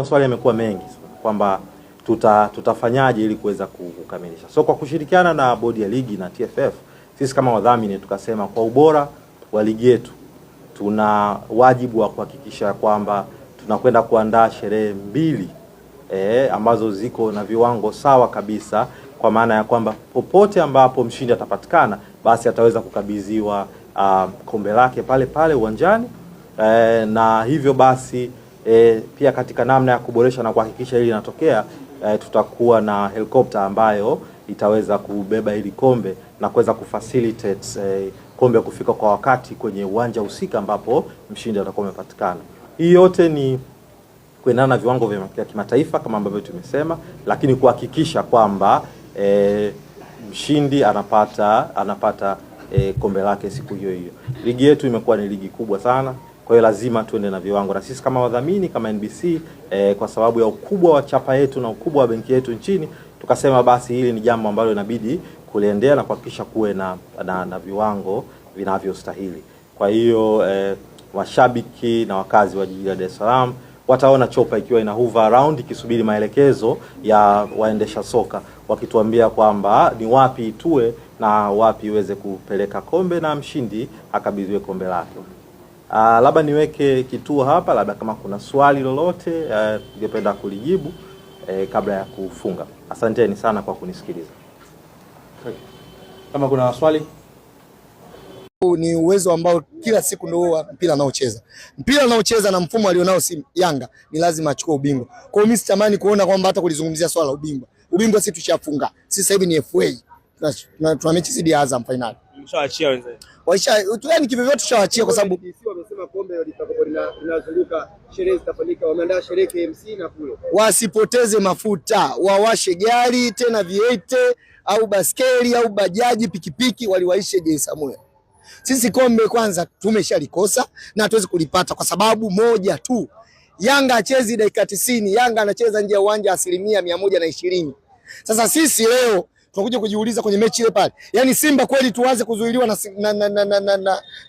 Maswali yamekuwa mengi kwamba tutafanyaje ili kuweza kukamilisha. So kwa kushirikiana na bodi ya ligi na TFF, sisi kama wadhamini tukasema kwa ubora wa ligi yetu tuna wajibu wa kuhakikisha kwamba tunakwenda kuandaa sherehe mbili ambazo ziko na viwango sawa kabisa, kwa maana ya kwamba popote ambapo mshindi atapatikana basi ataweza kukabidhiwa kombe lake pale pale uwanjani, na hivyo basi pia katika namna ya kuboresha na kuhakikisha hili linatokea, tutakuwa na helikopta ambayo itaweza kubeba hili kombe na kuweza kufacilitate kombe kufika kwa wakati kwenye uwanja husika ambapo mshindi atakuwa amepatikana. Hii yote ni kuendana na viwango vya kimataifa kama ambavyo tumesema, lakini kuhakikisha kwamba mshindi anapata kombe lake siku hiyo hiyo. Ligi yetu imekuwa ni ligi kubwa sana, kwa hiyo lazima tuende na viwango, na sisi kama wadhamini kama NBC kwa sababu ya ukubwa wa chapa yetu na ukubwa wa benki yetu nchini, tukasema basi hili ni jambo ambalo inabidi kuliendea na kuhakikisha kuwe na viwango vinavyostahili. Kwa hiyo washabiki na wakazi wa jiji la Dar es Salaam wataona chopa ikiwa ina hover around ikisubiri maelekezo ya waendesha soka wakituambia kwamba ni wapi itue na wapi iweze kupeleka kombe na mshindi akabidhiwe kombe lake. Labda niweke kituo hapa, labda kama kuna swali lolote ningependa kulijibu kabla ya kufunga. Asanteni sana kwa kunisikiliza. Kama kuna swali. Ni uwezo ambao kila siku ndio mpira anaocheza. Mpira anaocheza na mfumo alionao si Yanga ni lazima achukue ubingwa. Kwa hiyo mimi sitamani kuona kwamba hata kulizungumzia swala la ubingwa. Ubingwa sisi tushafunga. Sisi sasa hivi ni FA. Tuna mechi dhidi ya Azam finali. Mshaachia wenzenu. Waisha, yaani kivyovyote tushawaachia kwa sababu wamesema kombe litakuwa linazunguka, sherehe zitafanyika, wameandaa sherehe KMC na kule. Wasipoteze mafuta, wawashe gari tena V8 au baskeli au bajaji, pikipiki, waliwaishe Jay Samuel. Sisi kombe kwanza tumeshalikosa na hatuwezi kulipata kwa sababu moja tu. Yanga hachezi dakika 90, Yanga anacheza nje ya uwanja 120%. Sasa sisi leo tunakuja kujiuliza kwenye mechi ile pale. Yaani Simba kweli tuanze kuzuiliwa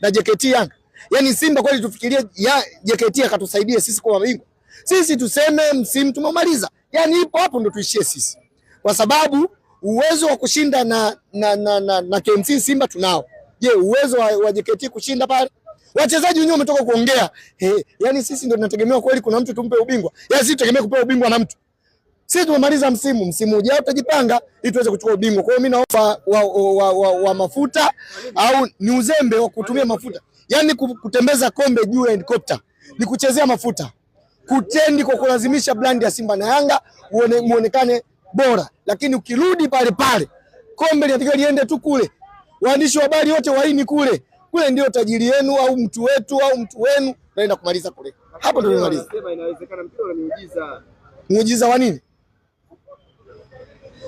na JKT Yanga? Yaani Simba kweli tufikirie ya JKT akatusaidie sisi kwa mabingwa? Sisi tuseme msimu tumemaliza. Yaani ipo hapo ndo tuishie sisi. Kwa sababu uwezo wa kushinda na KMC Simba tunao. Je, uwezo wa JKT kushinda pale? Wachezaji wenyewe wametoka kuongea. Yaani sisi ndio tunategemewa kweli kuna mtu tumpe ubingwa? Yaani sisi tutegemee kupewa ubingwa na mtu? Sisi tumemaliza msimu, msimu ujao tutajipanga ili tuweze kuchukua ubingwa. Kwa hiyo mimi naomba wa mafuta au ni uzembe wa kutumia mafuta. Yaani kutembeza kombe juu ya helicopter ni kuchezea mafuta. Kutendi kwa kulazimisha brand ya Simba na Yanga muonekane bora. Lakini ukirudi pale pale kombe linatakiwa liende tu kule. Waandishi wa habari wote waini kule. Kule ndio tajiri yenu au mtu wetu au mtu wenu, naenda kumaliza kule. Hapo ndio tunamaliza. Wanasema inawezekana mpira una miujiza. Muujiza wa nini?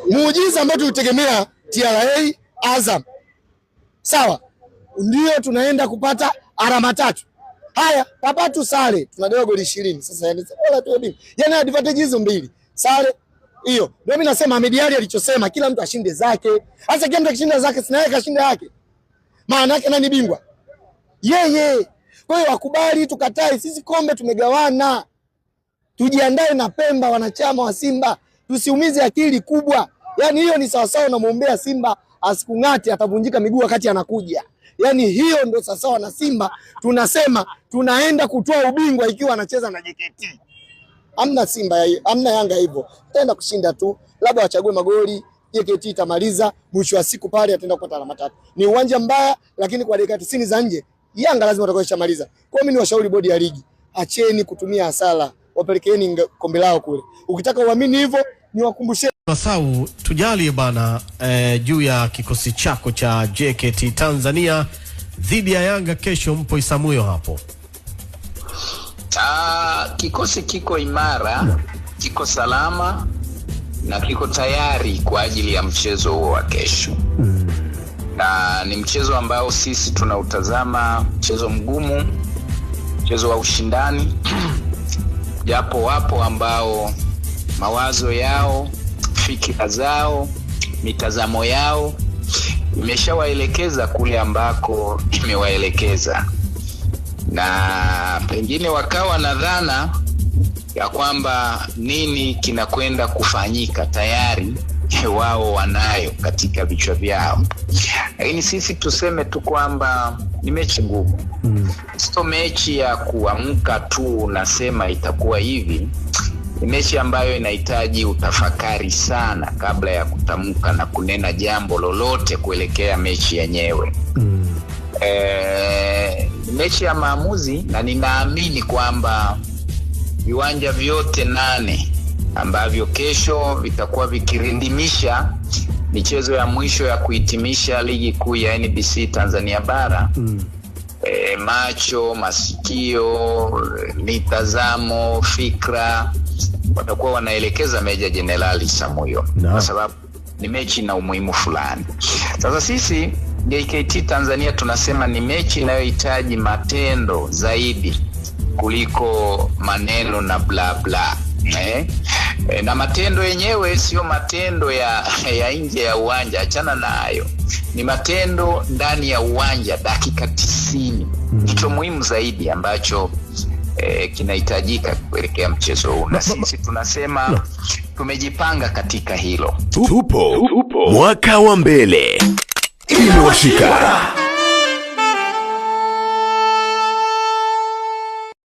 Muujiza ambao tulitegemea TRA Azam. Sawa. Ndio tunaenda kupata alama 3. Haya, papatu sare, tunadaiwa goli 20. Sasa yani bora tu bingwa. Yaani advantage hizo mbili. Sare hiyo. Ndio mimi nasema Ahmed Ally alichosema kila mtu ashinde zake. Sasa kila mtu akishinda zake, sina yeye kashinda yake. Maana yake nani bingwa? Yeye. Kwa hiyo wakubali tukatae, sisi kombe tumegawana. Tujiandae na Pemba, wanachama wa Simba. Tusiumize akili kubwa. Yaani hiyo ni sawa sawa unamuombea Simba asikung'ate, atavunjika miguu wakati anakuja. Yaani hiyo ndio sawa sawa na Simba tunasema tunaenda kutoa ubingwa ikiwa anacheza na JKT. Hamna Simba, hamna Yanga hivyo. Tutaenda kushinda tu, labda wachague magoli, JKT itamaliza mwisho wa siku pale ataenda kupata alama 3. Ni uwanja mbaya lakini kwa dakika 90 za nje Yanga lazima atakayeshamaliza. Kwa hiyo mimi niwashauri bodi ya ligi, acheni kutumia hasara, wapelekeni kombe lao kule. Ukitaka uamini hivyo niwakumbushe Masau, tujalie bana juu ya kikosi chako cha JKT Tanzania dhidi ya Yanga kesho, mpo Isamuyo hapo. Kikosi kiko imara, kiko salama na kiko tayari kwa ajili ya mchezo huo wa kesho. Na ni mchezo ambao sisi tunautazama, mchezo mgumu, mchezo wa ushindani. Japo wapo ambao mawazo yao, fikra zao, mitazamo yao imeshawaelekeza kule ambako imewaelekeza, na pengine wakawa na dhana ya kwamba nini kinakwenda kufanyika tayari wao wanayo katika vichwa vyao, lakini sisi tuseme tu kwamba ni mechi ngumu. Sio mechi ya kuamka tu unasema itakuwa hivi. Ni mechi ambayo inahitaji utafakari sana kabla ya kutamka na kunena jambo lolote kuelekea mechi yenyewe. Ni mechi ya maamuzi, na ninaamini kwamba viwanja vyote 8 ambavyo kesho vitakuwa vikirindimisha michezo ya mwisho ya kuhitimisha ligi kuu ya NBC Tanzania bara, macho, masikio, mitazamo, fikra watakuwa wanaelekeza Meja Jenerali Samuyo, kwa sababu ni mechi na umuhimu fulani. Sasa sisi JKT Tanzania tunasema ni mechi inayohitaji matendo zaidi kuliko maneno na bla bla. Na matendo yenyewe sio matendo ya nje ya uwanja, achana na hayo. Ni matendo ndani ya uwanja dakika 90. Ndicho muhimu zaidi ambacho kinahitajika kuelekea mchezo huu. Na sisi tunasema tumejipanga katika hilo. Tupo mwaka wa mbele. Imewashika.